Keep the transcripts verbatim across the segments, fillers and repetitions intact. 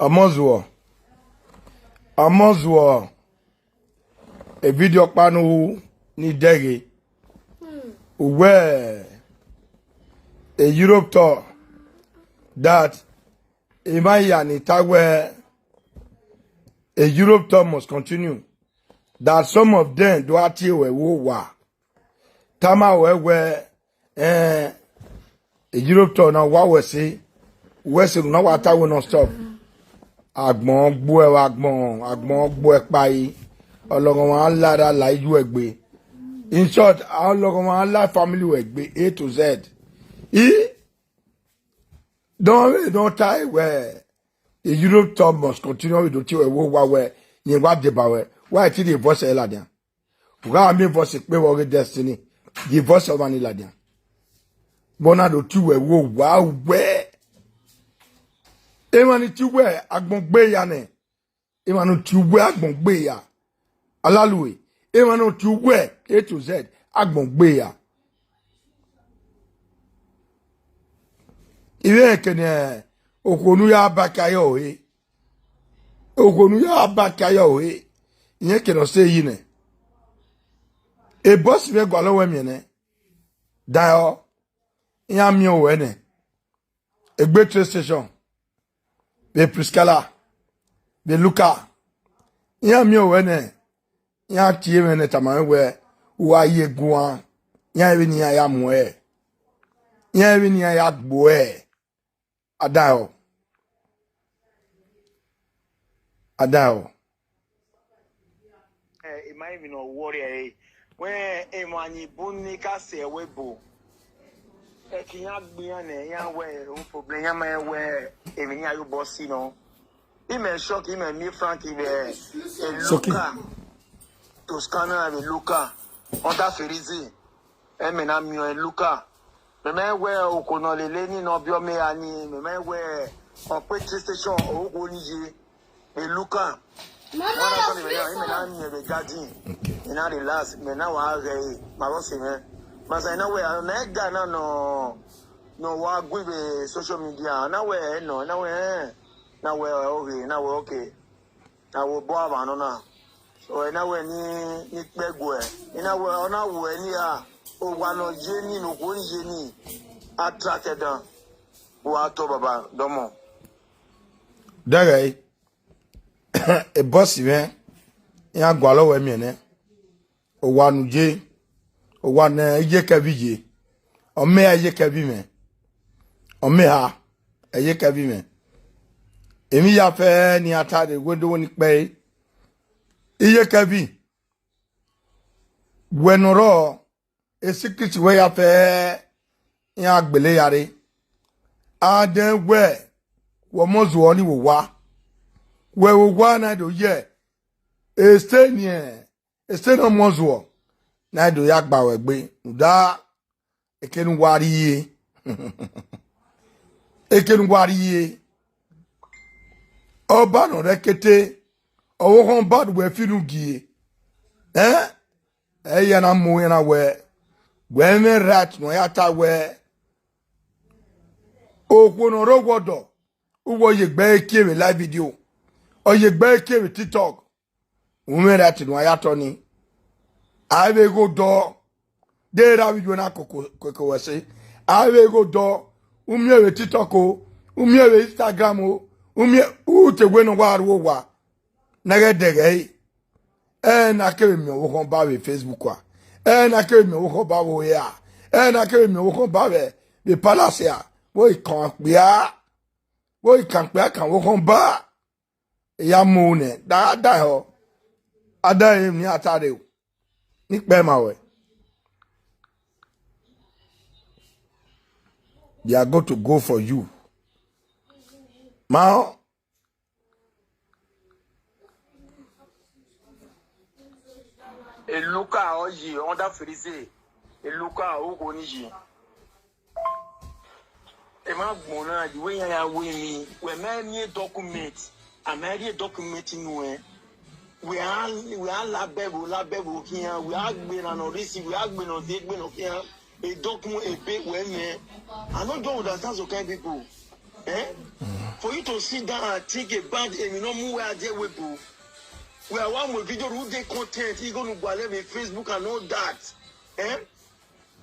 Ọmọzuọ, ọmọzuọ, e video ọkpa ne u ni dẹghe, uwẹ e Europe tour, that emwa hia ni ta wẹ e Europe tour must continue, that some of them do a tie wẹ vbe owa. Tama wẹ wẹ, eh, e Europe tour na wa wẹ se, wẹ se na wa ta wẹ non stop. Agbọn gbuẹ vbe agbọn, agbọn gbuẹ kpai. Ọlọghọmwa la ra la iyu ẹgbe. In short, ọlọghọmwa la family wẹ gbe A to Z. I don vbe don ta wẹ e Europe tour must continue, vbe do tie wẹ vbe owa wẹ, yẹn wa deba wẹ, wa ti rhie voice ẹre ladian. U gha miẹn voice ekpe vbe ọghe Destiny, ye voice ọmwa ni ladian. Vbe ọ na do tie wẹ vbe owa wẹ, emwa ni tie wẹ agbọn gbe ya nẹ, emwa ni tie wẹ agbọn gbe ya. Alalue, emwa ni tie wẹ A to Z agbọn gbe ya. Ivbi ẹkẹnẹ, okhuo ne u ya ba ka ye ọre. Okhuo ne u ya ba ka ye ọre, irẹn kene ọ sẹ yi nẹ. E boss mwẹ gualọ wẹ miẹn nẹ. Daẹhọ, iran miẹn owẹ nẹ. Egbe train station, vbe Priscilla, vbe Luca, iran miẹn owẹ nẹ. Iran tie mwẹ nẹ tama mwẹ wẹ, u gha ye guan, iran vbe ne iran ya muẹ, iran vbe ne iran ya gbuẹ. Adaẹhọ. Adaẹhọ. Eh, ima emwi ne ọ worry ẹre. Wẹ emwa ni bun ni ka sẹ ẹvbo ebo. Ẹki iran gbe iran nẹ, iran wẹ o problem, iran ma rẹn wẹ emwi ne iran ye obọ si nọ. Imẹ shock, imẹ miẹn Frank vbe Soki. Luca. Toscana vbe Luca. Under Ferizi. Ẹmẹ na miẹn ọẹn Luca. Mẹ ma wẹ okhuo ne ọ lele ni ne ọ biẹ ọmọ ra ni, mẹ ma wẹ ọ kpe train station, okhuo ni ye vbe Luca. Mama, your script. Imẹ na miẹn vbe garden. Okay. I na relax, mẹ na wa ghẹ ẹre, ma vbọ sẹ mwẹ. Ma sa, I na wẹ, na ga na nọ, nọ wa gu vbe social media, na wẹ ẹ nọ, na wẹ ẹ, na wẹ ọghe, na wẹ okay. Na wẹ obọ amwa nọ na. So, I na wẹ ni, ni kpẹ guẹ. I na wẹ, ọ na wẹ ni a, owa ne ọ ye ni, ne okhuo ni ye ni, a track ẹdan. Wa tọ baba, dọmọ. Dẹghẹ, e boss mwẹ, iran gualọ wẹ miẹn nẹ. Owa ne u ye, owa ne Iyekẹvi ye, ọ mẹ ha Iyekẹvi mwẹ, ọ mẹ ha Iyekẹvi mwẹ. Emwi ya fẹ ne iran ta rre, wẹ do wẹ ni kpẹre. Iyekẹvi, wẹ ne ọ rrọọ, e secret wẹ ya fẹ iran gbele ya rre. Adẹn wẹ, wẹ ọmọ zuọ ni vbe owa, wẹ vbe owa na do ye, e sẹ ni, e sẹ ne ọmọ zuọ na do ya gba wẹ egbe, rhunmwuda eke ne uwa rrie, eke ne uwa rrie, ọba ne ọ rre ẹkete, ọvbokhan ọba ne uwẹ fi unu gie, ẹn? Ẹ i ya na mu iran na wẹ, wẹ mwẹ right ne ọ ya ta wẹ, okhuo ne ọ rre owa ọdọ, uwẹ ọ ye egbe ẹre kie vbe live video, ọ ye egbe ẹre kie vbe TikTok, u mwẹ right ne uwa ya tọ ni. A i vbe ghe odọ, de erha video na koko, koko wẹ ẹse. A i vbe ghe odọ, u miẹn vbe TikTok o, u miẹn vbe Instagram o, u miẹn, u te wẹ ne ọ wa ru owa, ne a ghẹ dẹghẹ ẹre. Ẹ na kevbe miẹn ọvbokhan ọba vbe Facebook a, ẹ na kevbe miẹn ọvbokhan ọba vbe ohe a, ẹ na kevbe miẹn ọvbokhan ọba vbe, vbe palace a, vbe ikan kpia, vbe ikan kpia kan ọvbokhan ọba. Ya mu nẹ, da, da họ. A da emwi ne a ta rre o. Ni kpẹ ma wẹ. They are going to go for you. Ma họ. Eluka ọ yi under freeze. Eluka ọ gho ni yi. Ẹ ma gbọn na, the way iran ya ru emwi, wẹ ma miẹn document, a ma rhie document nuẹn. Wẹ a, wẹ a labẹ vbo, labẹ vbo khian, wẹ a gbe na nọ risi, wẹ a gbe nọ de, gbe nọ khian. A document ebe wẹ mẹ. I no just understand some kind people. Eh? For you to sit down and think about emwi ne ọ mu wẹ a die wẹ ebo. Wẹ a wa mu video rhu de content, igho ne u gualọ vbe Facebook and all that. Eh?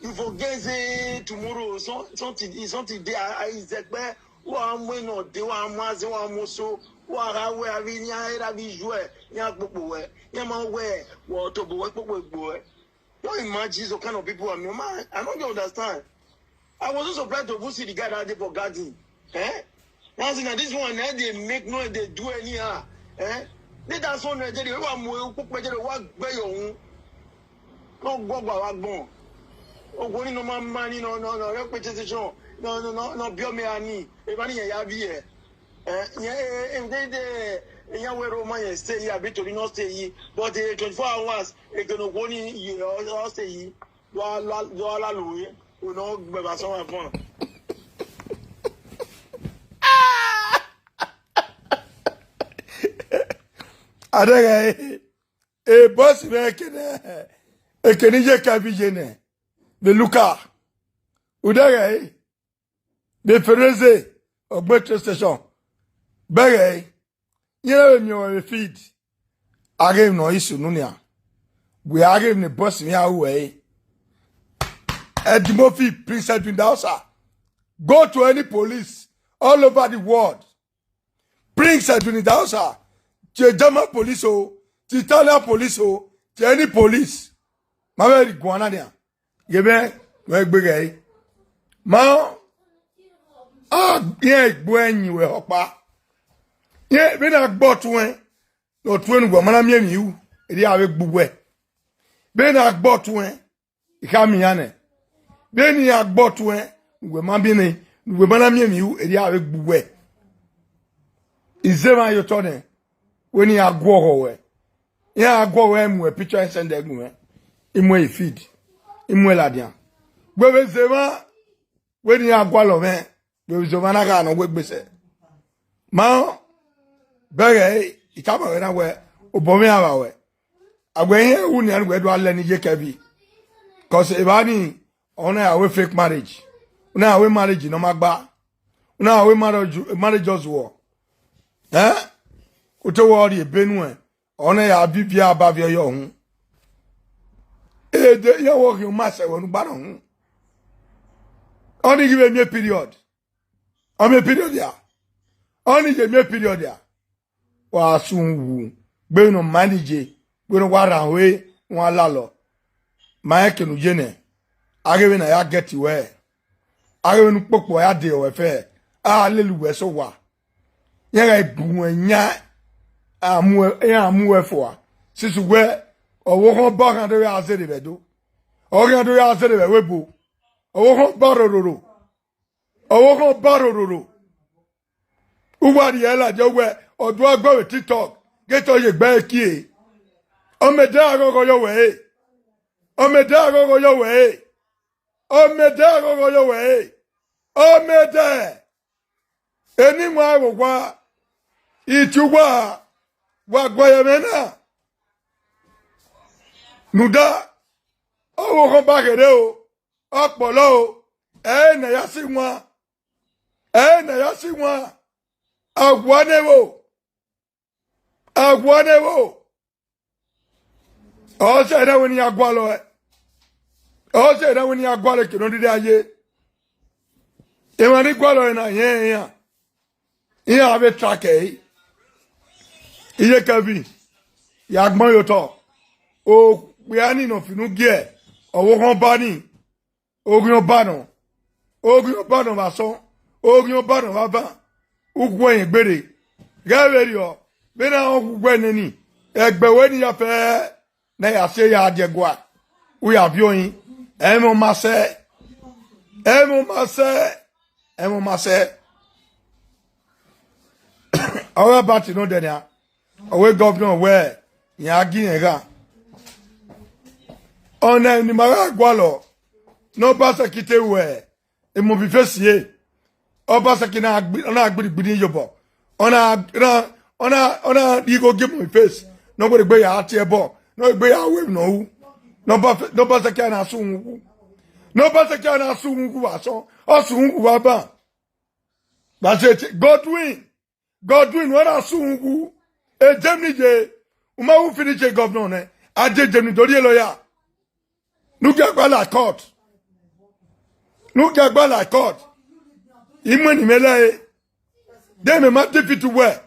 You forget say tomorrow, some, something, something dey, a, a, izẹkpẹ, wa mu enọ de, wa mu azẹ, wa mu oso, wa gha wẹ avbe iran era vbe ijuẹ, iran kpokpo wẹ, iran ma wẹ, wẹ tobọ wẹ kpokpo egbe wẹ. Don't imagine some kind of people, I mean, man, I don't understand. I was so surprised to even see the guy that day for garden. Eh? That's it, now this one, eh, they make noise, they do anyhow. Eh? They dance on the day, they wa mu ukpokpo, they wa gbe your own. No go go wa gbọn. Ogo ni no ma ma ni no no no, yo pe station. No no no no, bio me ani. E ba ni ya bi e. Eh, yeah, eh, eh, they they, yeah, we Roma, yeah, stay here, be to no stay here. But eh, twenty-four hours, e ke no go ni, you all stay here. Do ala do ala lu, eh. We no be ba so fun. Adeghe, e boss me kene, e kene ye ka bi ye ne. Be Luka. Udeghe, be Fereze, Ogbe train station. Beghe, yẹn vbe miẹn ọmwa vbe field. A ghe emwi ne ọ i sunu nian. Wẹ a ghe emwi ne boss me a ru ẹre. Eddie Murphy, Prince Edwin Idahosa. Go to any police all over the world. Prince Edwin Idahosa, tie German police o, tie Italian police o, tie any police. Ma vbe rhie guan na nian. Ghe mwẹ, wẹ gbe ghẹ ẹre. Ma, a, iran gbe ẹyin wẹ họkpa. Iran, vbene a gbe ọtuẹn, ne ọtuẹn ne uwẹ ma na miẹn emwi ru, erriọ a vbe gbe uwẹ. Vbene a gbe ọtuẹn, I khama iran nẹ, vbene iran gbe ọtuẹn, ne uwẹ ma miẹn nẹ, ne uwẹ ma na miẹn emwi ru, erriọ a vbe gbe uwẹ. I zẹ emwa ye otọ nẹ, wẹ ne iran guọghọ ruẹ. Iran guọghọ ruẹ, mu uwẹ picture, I send ẹre gu mwẹ. I mu ẹre field, I mu ẹre ladian. Wẹ vbe zẹ emwa, wẹ ne iran gualọ mwẹ, vbe zẹ emwa na gha nọ wegbe sẹ. Ma, bẹghe, I tama ruẹ na wẹ, obọ mwẹ iran vba ruẹ. A wẹ iran ru nian, wẹ do a lẹ ne iyeke ẹvbi. Cause evba ni, ọ na ya wẹ fake marriage. Ọ na ya wẹ marriage ne ọ ma gba. Ọ na ya wẹ marriage, marriage ọzuọ. Eh? U te wẹ ọ rhie ebe nuẹn, ọ na ya viọ ivia aba viọ yọ uhunmwu. Ede, iran wẹ ọ khian ma sẹ wẹ ne u gba nọ uhunmwu. Ọnii ghi vbe miẹn period. Ọ miẹn period ya. Ọnii ye miẹn period ya. Wa sun wu, gbe ne ọ ma ni ye, gbe ne ọ wa rhan ore, wa lalọ. Ma rẹn eke ne u ye nẹ, a ghe vbene a ya get wẹ, a ghe vbene ukpokpo a ya de ruẹ fẹ, a lele uwẹ sẹ owa. Iran gha bu ruẹn yan, a mu, iran mu uẹ fua. Sisi uwẹ, ọvbokhan ọba khian do ya zerre vbe Ẹdo. Ọ khian do ya zerre vbe ẹvbo ebo. Ọvbokhan ọba rororo. Ọvbokhan ọba rororo. Uwa rhie ladian wẹ, ọ do gha gbe vbe TikTok, ghe te ọ ye egbe ẹre kie. Ọ mẹ dẹ aghọghọ yọ wẹ re. Ọ mẹ dẹ aghọghọ yọ wẹ re. Ọ mẹ dẹ aghọghọ yọ wẹ re. Ọ mẹ dẹ. Eni wan vbe owa, iti uwa, wa gualọ mwẹ na. Rhunmwuda, ọvbokhan ọba kherhe o, ọ kpọlọ o, ẹre ne a ya si wan, ẹre ne a ya si wan, a wa ne ẹvbo, a wa ne ẹvbo. Ọ sẹ na wẹ ne iran gualọ ẹe. Ọ sẹ na wẹ ne iran gualọ eke ne ọ rhirhi a ye. Emwa ni gualọ ẹe na yẹn iran. Iran vbe track ẹe. Iyeke ẹvbi, ya gbọn ye otọ. Okpia ni ne ọ finu gie, ọvbokhan ọba ni. Oghian ọba nọ, oghian ọba nọ vbe asọn, oghian ọba nọ vbe avan, uwẹ rẹn egbe rre. Ghẹ vberriọ, vbene a rẹn uwẹ neni, ẹgbẹ wẹ ni ya fẹ, ne a ya si ya die ẹguae, u ya viọ orin, ẹmwẹ ọ ma sẹ, ẹmwẹ ọ ma sẹ, ẹmwẹ ọ ma sẹ. Ọ gha ba tie nọ dẹ nia, ọ wẹ gọvnọ wẹ, iran gie irẹn gha. Ọna ni ma gha gualọ, ne Obaseki te ruẹ, emọ vbe ifesi e. Obaseki na gbi-, ọ na gbirigbiri ye obọ. Ọ na, ọ na, ọ na, ọ na rhie igho gie emọ vbe ifesi. Ne ọ wegbe ya tie ẹbọ. Ne ọ wegbe ya ru emwi ne ọ ru. Ne Oba-, ne Obaseki a na sẹ uhunmwu. Ne Obaseki a na sẹ uhunmwu vbe asọn. Ọ sẹ uhunmwu vbe aban. Gba se Godwin, Godwin, wẹ na sẹ uhunmwu, e Germany ye, u ma wu finish e governor nẹ, a de Germany do rhie lawyer. Ne u gia gba la court. Ne u gia gba la court. I mu eni mwẹ lẹre. De mẹ ma defeat uwẹ.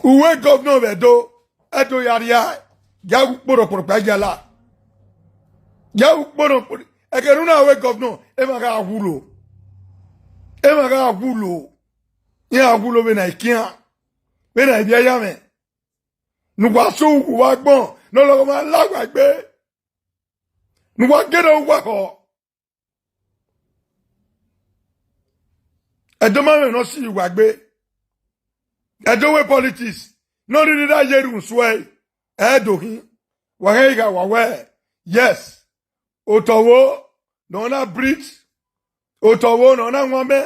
Uwẹ governor vbe Ẹdo, Ẹdo ya rhia, gia wu kporokporo kpa gia la. Gia wu kporokporo. Ẹghẹ ne u na wẹ governor, emwa gha wulo. Emwa gha wulo. Iran wulo vbene a i kian, vbene a i viẹ ya mwẹ. Ne uwa sẹ uhunmwu vbe agbọn, ne ọlọghọmwa la uwa egbe. Ne uwa gele uwa khọ. Ẹdo ma mwẹ ne ọ si uwa egbe. Ẹdo wẹ politics, ne ọ rhirhi ra ye erhunmwu suẹ, ẹ do khin. Wa ghẹ gha wa wẹ, yes. Otọ vbo ne ọ na breed, otọ vbo ne ọ na wan mẹ,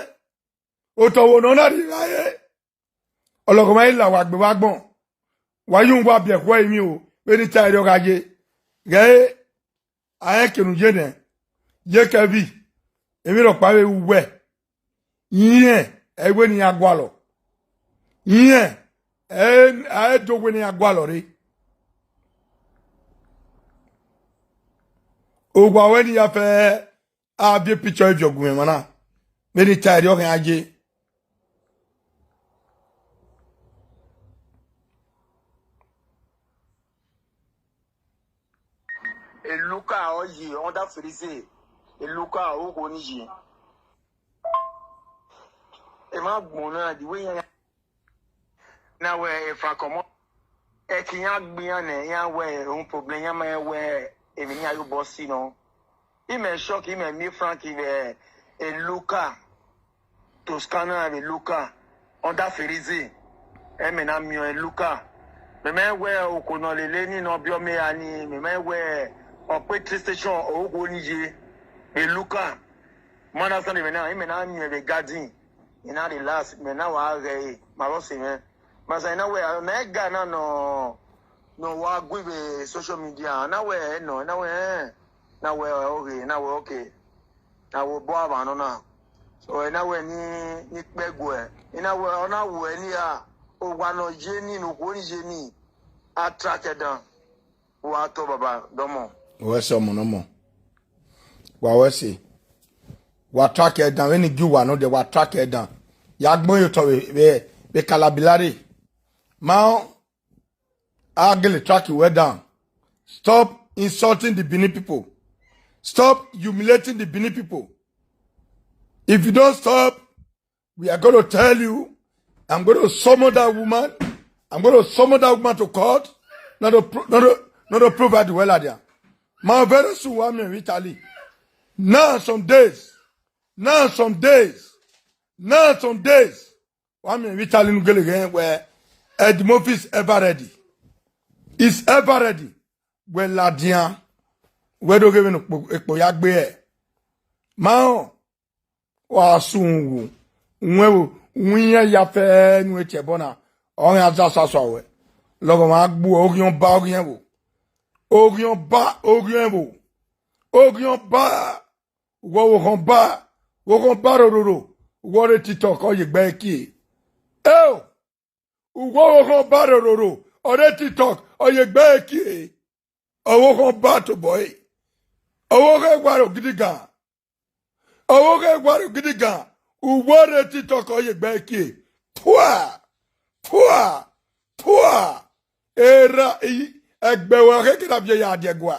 otọ vbo ne ọ na rhie gha re. Ọlọghọmwa i la uwa egbe vbe agbọn. Wa ye uwa biẹ khuẹ emwi o, vbene I tae rriọ gha ye. Ghẹ re, a rẹn kene u ye nẹ, ye Kevin, emwi rhọkpa vbe ru uwẹ. Irẹn ẹ i wẹ ne iran gualọ. Irẹn ẹ, a i do wẹ ne iran gualọ rre. Owa ruẹ ne I ya fẹ a viọ picture ivbi ọgumwẹ emwa na, vbene I tae rriọ khian ye. Eluka ọ ye under freeze, Eluka okhuo ni ye. Emwa agbọn na, the way iran na wẹ Frank Omo, ẹki iran gbe iran nẹ, iran wẹ ohun problem, iran ma rẹn wẹ emwi ne iran ye obọ si nọ. Imẹ shock, imẹ miẹn Frank vbe Eluka, Toscana vbe Eluka, under freeze, ẹmẹ na miẹn Eluka. Mẹ ma wẹ okhuo ne ọ lele ni ne ọ biẹ ọmọ eha ni, mẹ ma wẹ ọ kpe train station, okhuo ni ye vbe Eluka. Ma understand imẹ na, imẹ na miẹn vbe garden, I na relax, mẹ na wa ghẹ ẹre, ma vbe ọse mwẹ. Ma sa, I na wẹ, mẹ ga na nọ, nọ wa gu vbe social media, I na wẹ ẹnọ, I na wẹ ẹn, I na wẹ ọghe, I na wẹ okay, I na wẹ obọ avbe nọ na. So, I na wẹ ni, ni kpẹ guẹ, I na wẹ, ọ na wẹ ni a, owa ne ọ ye ni, ne okhuo ni ye ni, a track ẹdan. Wa tọ baba dọmọ. Wẹ sẹ ọmọ ne ọmọ. Wa wẹ sẹ. Wa track ẹdan, vbene I gie uwa nọ dẹ, wa track ẹdan. Ya gbẹn ye otọ vbe, vbe, vbe Calabar rre. Ma a gele track you well down. Stop insulting the Benin people. Stop humiliating the Benin people. If you don't stop, we are going to tell you, I'm going to summon that woman. I'm going to summon that woman to court. Not to, pro- not to, not to provide the well idea. Ma very soon, wa miẹn vbe Italy. Now some days. Now some days. Now some days. Wa miẹn vbe Italy nu gele ghẹ wẹ Eddie Murphy is ever ready. Is ever ready. Wẹ ladian. Wẹ do ghe vbene ekpo, ekpo ya gbe ẹ. Ma họn. Wa sẹ uhunmwu, wẹ vbo, wẹ iran ya fẹ ne u tie ẹbọ na, ọ khian za sasua ruẹ. Lọghọmwa gbuẹ, oghian ọba, oghian ẹvbo. Oghian ọba, oghian ẹvbo. Oghian ọba, uwẹ ọvbokhan ọba, ọvbokhan ọba rororo, uwẹ ọ rre TikTok, ọ ye egbe ẹre kie. Eo! Uwẹ ọvbokhan ọba rororo, ọ rre TikTok, ọ ye egbe ẹre kie. Ọvbokhan ọba tobọ ẹre. Ọvbokhan ẹwaẹre ogidigan. Ọvbokhan ẹwaẹre ogidigan. Uwẹ ọ rre TikTok, ọ ye egbe ẹre kie. Pua! Pua! Pua! Erha, i, ẹgbẹe ruẹ ọ khẹke ne a viẹ ya diẹ gua.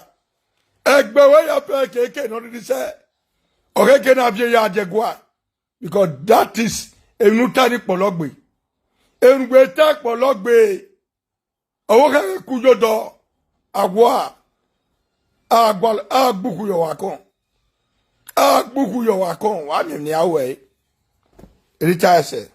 Ẹgbẹe ruẹ ya fẹ keke ne ọ rhirhi sẹ. Ọ khẹke ne a viẹ ya diẹ gua. Because that is emwi ne u ta ni kpọlọ gbe. Emwi ne u ta kpọlọ gbe. Ọvbokhan ghe ku yo dọ, a gua, a gua, a gbe ukhu ye ọvbakọn. A gbe ukhu ye ọvbakọn, wa miẹn emwi ne a ru ẹre. Rita ẹsẹ.